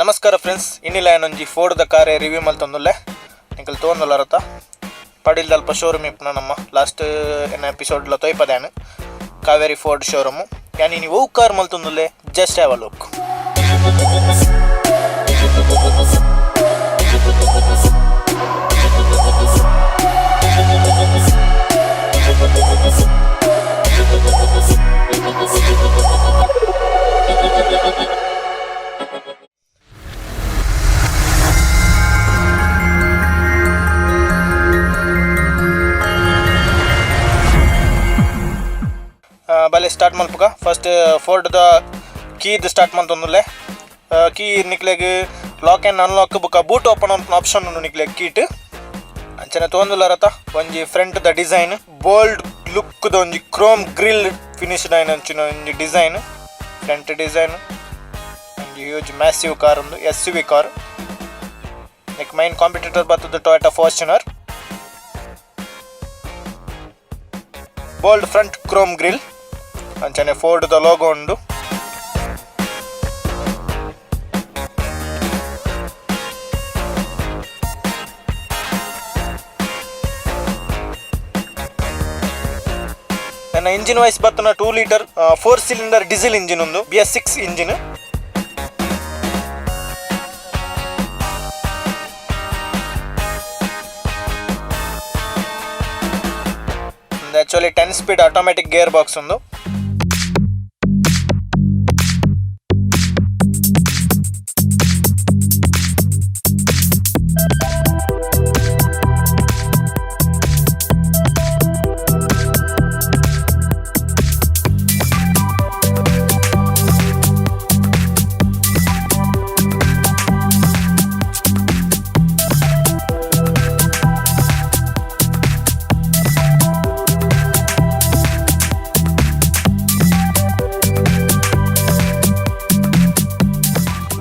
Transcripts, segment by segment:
ನಮಸ್ಕಾರ ಫ್ರೆಂಡ್ಸ್, ಇನ್ನಿಲ್ಲ ಒಂಜಿ Ford the car review ಮಲ್ತೊಂದುಲ್ಲೆ. ನಿಕಲ್ ತೋಂದುಲ್ಲರತ ಪಡಿಲ್ದಲ್ಪ ಶೋರೂಮ್ ಇಪ್ಪುನ ನಮ್ಮ ಲಾಸ್ಟ್ ಎನ್ನ ಎಪಿಸೋಡ್ಲ ತೊಯ್ಪದಾನು ಕಾವೇರಿ ಫೋರ್ಡ್ ಶೋರೂಮು. ಯಾನ್ ಇನಿ ಒವು ಕಾರ್ ಮಲ್ತೊಂದುಲ್ಲೆ, just have a look. ಬಲೆ ಸ್ಟಾರ್ಟ್ ಮಲ್ಪುಗ. First Ford the ಕೀದ್ start ಮಲ್ತೊಂದುಲ್ಲೆ. Key ನಿಕ್ಲೆಗ್ lock and unlock ಬುಕ್ಕ boot open option ಉಂಡು ನಿಕ್ಲೆಗ್ ಕೀಟ್. ಅಂಚನೆ ತೋಂದುಲ್ಲರತ ಒಂಜಿ front the design, bold look ದ ಒಂಜಿ Chrome grill finished ಆಯಿನ ಅಂಚಿನ ಒಂಜಿ design, front design. ಒಂಜಿ huge massive car ಉಂದು, SUV car. ನೆಕ್ main competitor ಬರ್ತದೆ Toyota Fortuner. Bold front chrome grill, ಅಂಚನೆ Ford the logo ಉಂಡು. ನನ್ನ engine voice ಬತ್ತನ 2 litre 4 cylinder diesel engine ಉಂದು, BS6 engine. Actually 10 speed automatic gear box ಉಂದು.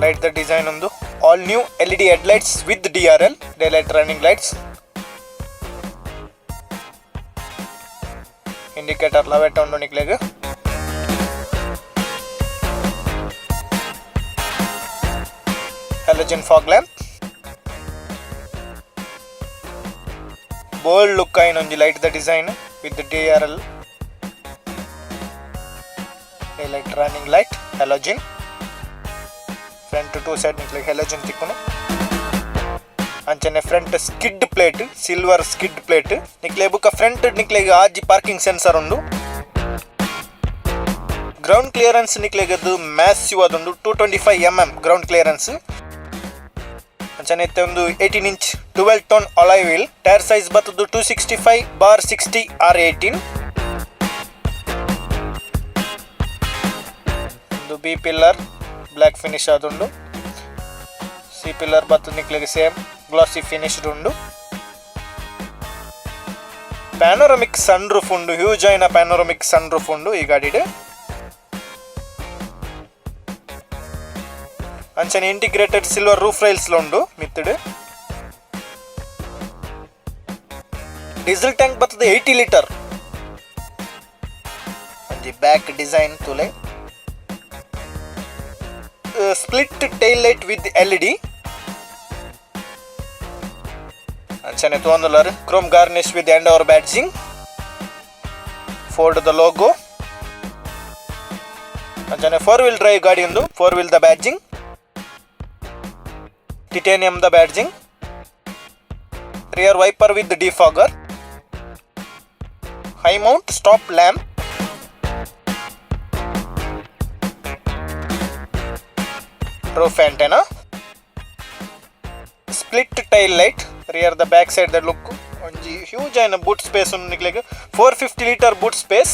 Light the design ಉಂದು. All new LED headlights with DRL, daylight running lights, indicator ಲವೆಟ್ ಉಂಡು ನಿಕ್ಲೆಗ್. Halogen fog lamp, bold look ಆಯಿನ ಒಂಜಿ light the design with DRL, daylight running light, halogen. Front two side ನಿಕ್ಲೆಗ್ halogen ತಿಕ್ಕುನು. ಅಂಚನೆ front skid plate, silver skid plate ನಿಕ್ಲೆ. ಬುಕ್ಕ front ನಿಕ್ಲೆಗ್ ಆಜಿ parking sensor ಉಂಡು. Ground clearance ನಿಕ್ಲೆಗ್ ಅದು massive ಆದುಂಡು, 225 mm ground clearance. ಅಂಚನೆ ಇತ್ತೆ ಒಂದು 18 inch 12 tone alloy wheel. Tyre size ಬತ್ತದ್ದು 265/60 R18. ಒಂದು B pillar black finish ಆದುಂಡು. C pillar ಬತ್ತು ನಿಕ್ಲೆಗ್ same glossy finished ಉಂಡು. Panoramic sun roof ಉಂಡು, ಹ್ಯೂಜ್ ಆಯಿನ panoramic sun roof ಉಂಡು ಈ ಗಾಡಿಡ್. ಅಂಚನೆ integrated silver roof rails ಉಂಡು ಮಿತ್ತಡ್. ಡೀಸೆಲ್ ಟ್ಯಾಂಕ್ ಬರ್ತದೆ 80 ಲೀಟರ್. ಒಂಜಿ ಬ್ಯಾಕ್ ಡಿಸೈನ್ ತುಲೆ. Split tail light with LED. ಅಂಚನೆ ತೋಂದುಲಾರ್ chrome garnish with Endeavour badging, Ford the logo. ಅಂಚನೆ four wheel drive ಗಾಡಿ ಉಂದು. Four wheel the badging, titanium the badging, rear wiper with defogger, high mount stop lamp, roof antenna, split tail light, rear the back side the look. ಒಂಜಿ huge ಆಯ್ನ boot space ಉಂಡು ನಿಕ್ಲೆಗ್, 450 litre boot space.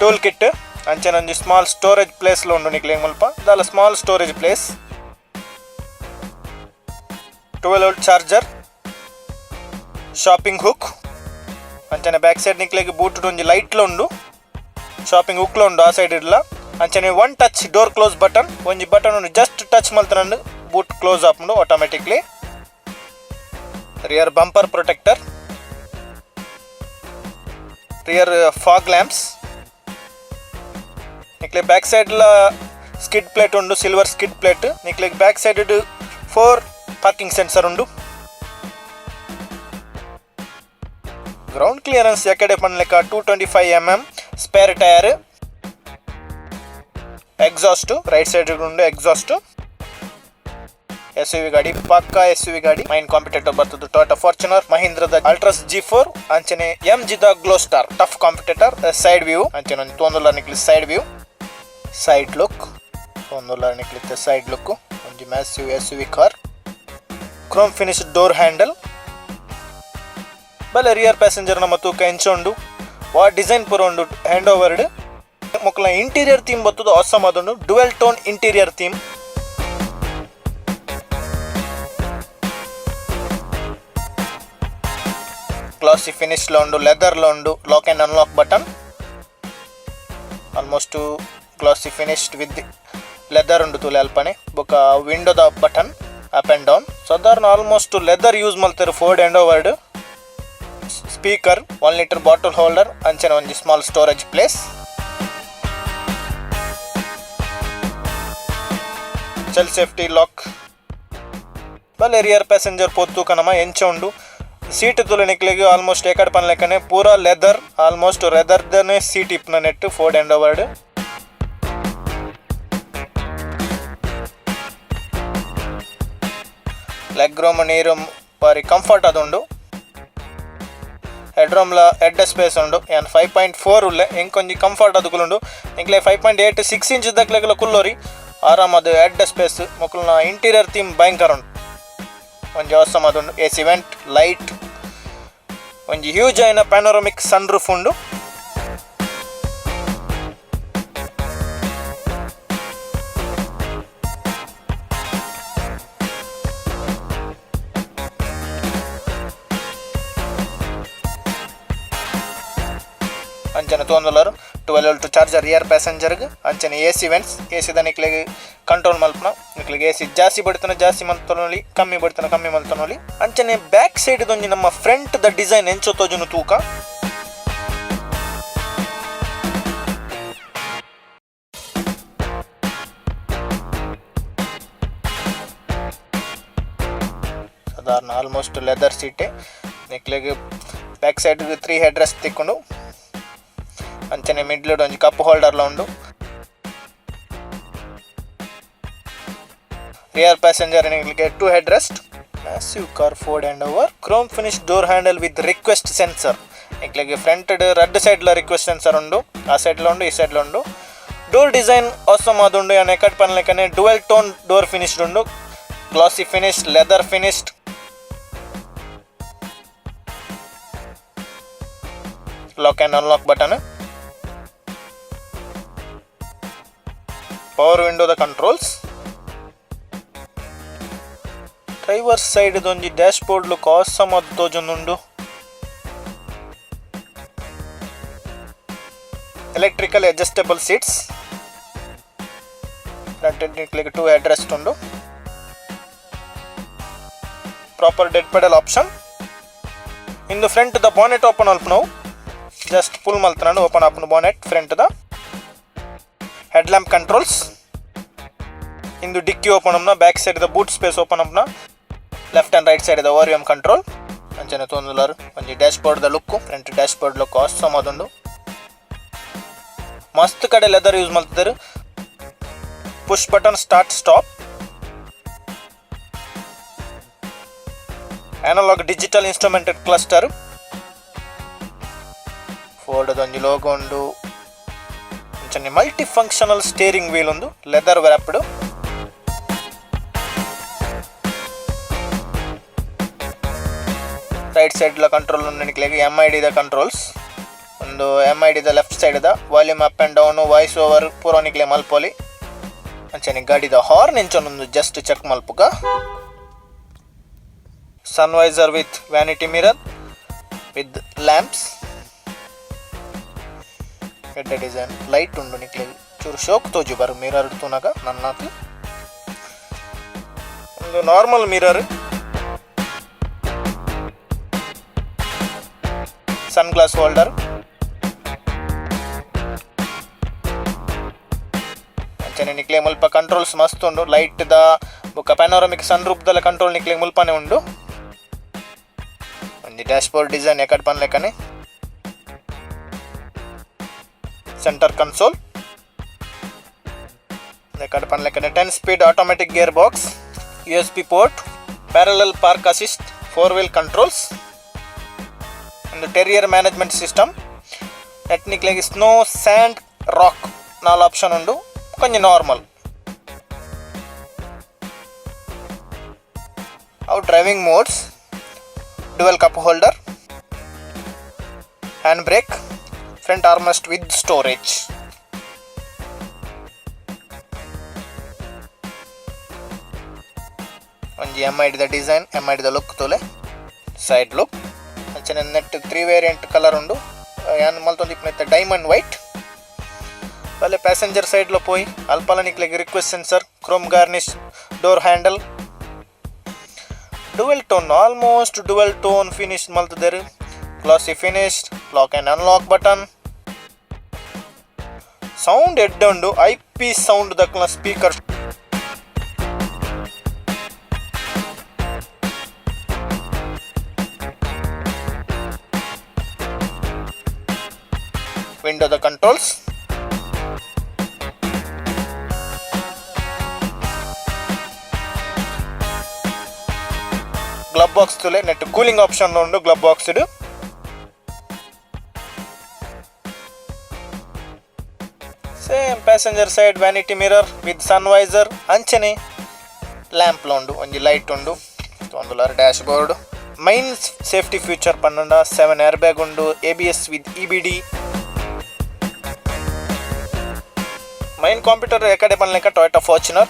Tool kit. ಅಂಚನೆ ಒಂಜಿ small storage place ಉಂಡು ನಿಕ್ಲೆಗ್ ಮುಲ್ಪ ದಾಲ small storage place. 12 volt charger, shopping hook. ಅಂಚನೆ back side ನಿಕ್ಲೆಗ್ boot ಒಂಜಿ light ಉಂಡು, shopping ಹುಕ್ಲ ಉಂಡು ಆ ಸೈಡ್ ಇಡ್ಲ. ಅಂಚನೆ one touch door close button, ಒಂಜಿ ಬಟನ್ ಉಂಡು, ಜಸ್ಟ್ ಟಚ್ ಮಲ್ತನಂಡು ಬೂಟ್ ಕ್ಲೋಸ್ ಆಪುಂಡು automatically. Rear bumper protector, rear fog lamps. ನಿಕ್ಲೆ ಬ್ಯಾಕ್ ಸೈಡ್ಲ ಸ್ಕಿಡ್ ಪ್ಲೇಟ್ ಉಂಡು, ಸಿಲ್ವರ್ ಸ್ಕಿಡ್ ಪ್ಲೇಟ್. ನಿಕ್ಲೆ back side four parking sensor ಉಂಡು. ಗ್ರೌಂಡ್ ಕ್ಲಿಯರೆನ್ಸ್ ಎಕಡೆ ಪನ್ಲೆಕ್ಕ 225 mm. Spare tyre, exhaust right side ಉಂಡು. ಎಕ್ಸಾಸ್ಟ್ ಎಸ್ ವಿ ಗಾಡಿ, ಪಕ್ಕಾ ಎಸ್ ವಿ ಗಾಡಿ. ಮೈನ್ ಕಾಂಪಿಟೇಟರ್ ಬರ್ತದೆ ಟೊಯೋಟಾ ಫಾರ್ಚುನರ್, ಮಹೀಂದ್ರದ ಅಲ್ಟ್ರಾಸ್ ಜಿ4, ಅಂಚನೆ ಎಂ ಜಿದ Gloster, tough competitor. Side view ಅಂಚನೆ ಒಂಜಿ ತೋಂದುಲ್ಲ ನಿಕ್ಲಿ ಸೈಡ್ ವ್ಯೂ, ಸೈಡ್ ಲುಕ್ ತೋಂದುಲ್ಲ ನಿಕ್ಲಿತ್ತೆ. ಸೈಡ್ ಲುಕ್ ಒಂಜಿ massive SUV car. Chrome finish door handle. ಬಲೆ ರಿಯರ್ ಪ್ಯಾಸೆಂಜರ್ ನಮ್ಮ ತೂಕ ಎಂಚ ಉಂಡು, ವಾ ಡಿಸೈನ್ ಪೂರ ಉಂಡು. ಹ್ಯಾಂಡ್ ಓವರ್ಡ್ ಮೊಕ್ಕಲ ಇಂಟೀರಿಯರ್ ಥೀಮ್ ಬರ್ತದೆ, ಆಸಮ್ ಆದುಂಡು. Dual tone interior theme. Glossy finish ಲ ಉಂಡು, ಲೆದರ್ ಲ ಉಂಡು. Lock and unlock button almost glossy finished with leather ಉಂಡು ತೂಲೆ ಅಲ್ಪನೆ. ಬೊಕ ವಿಂಡೋದ ಬಟನ್ ಅಪ್ ಅಂಡ್ ಡೌನ್. ಸಾಧಾರಣ ಆಲ್ಮೋಸ್ಟ್ ಲೆದರ್ ಯೂಸ್ ಮಲ್ತೆರ್ Ford ಎಂಡೋವರ್ಡ್. Speaker, 1 litre bottle holder, ಅಂಚನೆ ಒಂಜಿ small storage place. Child safety lock. ಬಲ್ಲೆ ರಿಯರ್ ಪ್ಯಾಸೆಂಜರ್ ಪೋತು ಕನಮ ಎಂಚ ಉಂಡು ಸೀಟ್ ತುಲೆ. ನಿಕ್ಲೆಗ್ ಆಲ್ಮೋಸ್ಟ್ ಏಕಡ್ ಪನ್ಲೆಕ್ಕನೆ ಪೂರಾ ಲೆದರ್, ಆಲ್ಮೋಸ್ಟ್ ಲೆದರ್ದನೆ ಸೀಟ್ ಇಪ್ನ ನೆಟ್ ಫೋರ್ಡ್ ಎಂಡೋವರ್ಡ್. ಲೆಗ್ ರೂಮ್, ನೀರು ಬಾರಿ ಕಂಫರ್ಟ್ ಆದುಂಡು. ಹೆಡ್ ರೂಮ್ಲ ಎಡ್ಡೆ ಸ್ಪೇಸ್ ಉಂಡು. ಯಾನ್ 5.4 ಉಲ್ಲೆ, ಎಂಕೊಂಜಿ ಕಂಫರ್ಟ್ ಅದು ಕುಲ್ಲುಂಡು. ಎಂಕ್ಲೆ 5.86 ಇಂಚ್ ದಕ್ಲೆಗ್ಲ ಕುಲ್ಲೋರಿ ಆರಾಮ್ ಅದು. ಎಡ್ಡೆ ಸ್ಪೇಸ್. ಮೊಕಲ್ನ ಇಂಟೀರಿಯರ್ ಥೀಮ್ ಭಯಂಕರ ಉಂಡು, ಒಂಜಿ ಅವಸಮ್ ಆದುಂಡು. ಎ C vent, light, ಒಂಜಿ ಹ್ಯೂಜ್ ಆಯಿನ ಪ್ಯಾನೋರಮಿಕ್ ಸನ್ ರೂಫ್ ಉಂಡು. ಅಂಚನೆ ತೋಂದುಲ್ಲರು 12 volt charger rear ಪ್ಯಾಸೆಂಜರ್ಗ್. ಅಂಚನೆ ಎ ಸಿ ವೆಂಟ್ಸ್, ಎ ಸಿದ ನಿಕ್ಲೆಗ್ ಕಂಟ್ರೋಲ್ ಮಲ್ಪುನ. ನಿಕ್ಲೆಗ್ ಎ ಸಿ ಜಾಸ್ತಿ ಬಡಿತನ ಜಾಸ್ತಿ ಮಲ್ತೊನೊಲಿ, ಕಮ್ಮಿ ಬಡಿತನ ಕಮ್ಮಿ ಮಲ್ತೊನೊಲಿ. ಅಂಚನೆ ಬ್ಯಾಕ್ ಸೈಡ್ ಒಂಜಿ ನಮ್ಮ ಫ್ರಂಟ್ ದ ಡಿಸೈನ್ ಎಂಚ ತೋಜುನು ತೂಕ. ಸಾಧಾರಣ ಆಲ್ಮೋಸ್ಟ್ ಲೆದರ್ ಸೀಟೆ. ನಿಕ್ಲೆಗ್ back side three head rest ತಿಕ್ಕುಂಡು. ಅಂಚನೆ ಮಿಡ್ಲ್ ಒಂಜಿ ಕಪ್ ಹೋಲ್ಡರ್ಲ ಉಂಡು. ರಿಯರ್ ಪ್ಯಾಸೆಂಜರ್ ನಿಕ್ಲೆಗ್ two head rest. Massive car Ford Endeavour. Chrome finish door handle with request sensor. ನಿಕ್ಲೆಗ್ ಫ್ರಂಟ್ ರಡ್ಡ್ ಸೈಡ್ ಲ ರಿಕ್ವೆಸ್ಟ್ ಸೆನ್ಸರ್ ಉಂಡು. ಆ ಸೈಡ್ ಉಂಡು, ಈ ಸೈಡ್ ಉಂಡು. ಡೋರ್ ಡಿಸೈನ್ ಆಸಮ್ ಆದುಂಡು. ಯಾನ್ ಎಕಟ್ ಪನ್ಲೆಕ್ಕನೆ ಡುವೆಲ್ ಟೋನ್ ಡೋರ್ ಫಿನಿಶ್ಡ್ ಉಂಡು. Glossy finish, leather finished. Lock and unlock button, power ವಿಂಡೋದ controls. Driver side ಒಂಜಿ dash board look awesome ಆದ್ ತೋಜೊಂದುಂಡು. Electrical adjustable seats. Front two head rest ಉಂಡು. Proper dead pedal option. ಇಂದು front ದ bonnet open ಅಲ್ಪನವು. Just pull ಮಲ್ತನಾಂಡ open ಆಪುಂಡು ಬಾನೆಟ್ ಫ್ರಂಟ್ ದ. Head lamp controls. ಇಂದು ಡಿಕ್ಕಿ ಓಪನ್ ಅಪ್ನ, ಬ್ಯಾಕ್ ಸೈಡ್ ದ ಬೂಟ್ ಸ್ಪೇಸ್ ಓಪನ್ ಅಪ್ನ. ಲೆಫ್ಟ್ ಅಂಡ್ ರೈಟ್ ಸೈಡ್ ದ ಓರಿಯಂ ಕಂಟ್ರೋಲ್. ಅಂಚನೆ ತೋಂದುಲಾರ್ ಒಂಜಿ ಡ್ಯಾಶ್ ಬೋರ್ಡ್ ದ look. Front dash board look awesome ಆದುಂಡು. ಮಸ್ತ್ ಕಡೆ ಲೆದರ್ ಯೂಸ್ ಮಲ್ತಿದ್ದಾರೆ. Push button start stop, analog digital instrumented cluster. Ford ಒಂಜಿ ಲೋಗೋ ಉಂಡು. ಅಂಚನೆ multi functional steering wheel ಉಂಡು, ಲೆದರ್ ವ್ರಾಪ್ಡ್. ರೈಟ್ ಸೈಡ್ ಲ ಕಂಟ್ರೋಲ್ ಉಂಡು ನಿಕ್ಲೆಗ್. ಎಮ್ I ಡಿದ ಕಂಟ್ರೋಲ್ಸ್ ಒಂದು. ಎಮ್ I ಡಿದ ಲೆಫ್ಟ್ ಸೈಡ್ ದ volume up and down, voice over ಪೂರ ನಿಕ್ಲೆ ಮಲ್ಪೊಲಿ. ಅಂಚನೆ ಗಾಡಿದ ಹಾರ್ನ್ ಎಂಚೊಂದು ಜಸ್ಟ್ ಚೆಕ್ ಮಲ್ಪುಗ. Sun visor with vanity mirror with lamps. ಎಡ್ಡೆ ಡಿಸೈನ್ ಲೈಟ್ ಉಂಡು ನಿಕ್ಲೆಗ್. ಚೂರು ಶೋಕ್ ತೋಜು ಬರು ಮಿರರ್ ತೂನಗ ನನ್ನಾತ್. ಒಂದು normal mirror, sun glass holder. ಅಂಚನೆ ನಿಕ್ಲೆ ಮುಲ್ಪ ಕಂಟ್ರೋಲ್ಸ್ ಮಸ್ತ್ ಉಂಡು. ಲೈಟ್ ದ ಬೊಕ್ಕ ಪ್ಯಾನೋರಮಿಕ್ ಸನ್ ರೂಫ್ ದಲ ಕಂಟ್ರೋಲ್ ನಿಕ್ಲೆ ಮುಲ್ಪನೆ ಉಂಡು. ಒಂಜಿ dash board design ಎಕಡ್ ಪನ್ಲೆಕನೆ. Centre console ಎಕಡ್ ಪನ್ಲೆಕನೆ 10 speed automatic gear box, USB port, parallel park assist, four wheel controls, ಒಂದು terrier management system. ನೆಟ್ ನಿಕ್ಲೆಗ್ snow, sand, rock ನಾಲ್ ಆಪ್ಷನ್ ಉಂಡು. ಕೊಂಚ ನಾರ್ಮಲ್ ಅವು. Driving modes, dual cup holder, hand brake, front armrest with storage. ಒಂಜಿ M ಐಡಿದ design, M ಐಡಿದ look ತೋಲೆ. Side look ಅಂಚನೆ. ನೆಟ್ three variant colour ಉಂಡು. ಯಾನ್ ಮಲ್ತೊಂದು ಇಪ್ಪುನ ಡೈಮಂಡ್ ವೈಟ್. ಬಲ್ಲೆ ಪ್ಯಾಸೆಂಜರ್ ಸೈಡ್ ಲ ಪೋಯಿ. ಅಲ್ಪಲ ನಿಕ್ಲೆಗ್ request sensor, chrome garnish door handle, dual tone, almost dual tone finish ಮಲ್ತದೆರ್. Glossy finish, lock and unlock button. Sound ಎಡ್ಡೆ ಉಂಡು. I P sound ದಕ್ಲ speaker. ವಿಂಡೋದ controls. Glove box ತುಲೆ. Net cooling option ಉಂಡು glove box. Same passenger side vanity mirror with sun visor. ಅಂಚನೆ lamp ಉಂಡು, ಒಂಜಿ light ಉಂಡು. ಒಂದುಲಾರ್ dash board. Main safety feature ಪನ್ನಂಡ seven air bag ಉಂಡು, ABS with EBD. Main computer ಎಕಡೆ ಪನ್ಲೆಕ Toyota Fortuner.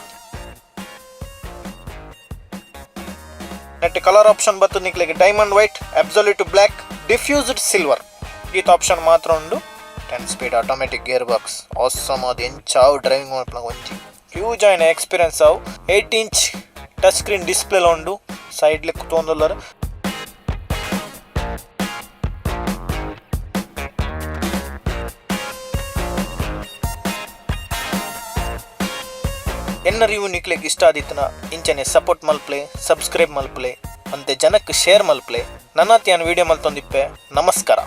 ನೆಟ್ colour option ಬತ್ತು ನಿಕ್ಲೆಗ್ diamond white, absolute black, diffused silver. ಈತ್ option ಮಾತ್ರ ಉಂಡು. 10 speed automatic gear box, awesome. ಅದು ಎಂಚಾವ್ driving ಮಲ್ಪುನಗ ಒಂಜಿ ಹ್ಯೂಜ್ ಆಯ್ನ ಎಕ್ಸ್ಪೀರಿಯನ್ಸ್ ಅವು. 8 inch touch screen display ಉಂಡು. ಸೈಡ್ ಲೆಕ್ಕ ತೋಂದುಲ್ಲರ್. ಎನ್ನ ರಿವ್ಯೂ ನಿಕ್ಲೆಗ್ ಇಷ್ಟ ಆದಿತ್ತನ ಇಂಚನೆ ಸಪೋರ್ಟ್ ಮಲ್ಪ್ಲೆ, ಸಬ್ಸ್ಕ್ರೈಬ್ ಮಲ್ಪ್ಲೆ, ಅಂತೆ ಜನಕ್ಕೆ ಶೇರ್ ಮಲ್ಪ್ಲೆ. ನನ್ನತಿ ವಿಡಿಯೋ ಮಲ್ತೊಂದಿಪ್ಪೆ. ನಮಸ್ಕಾರ.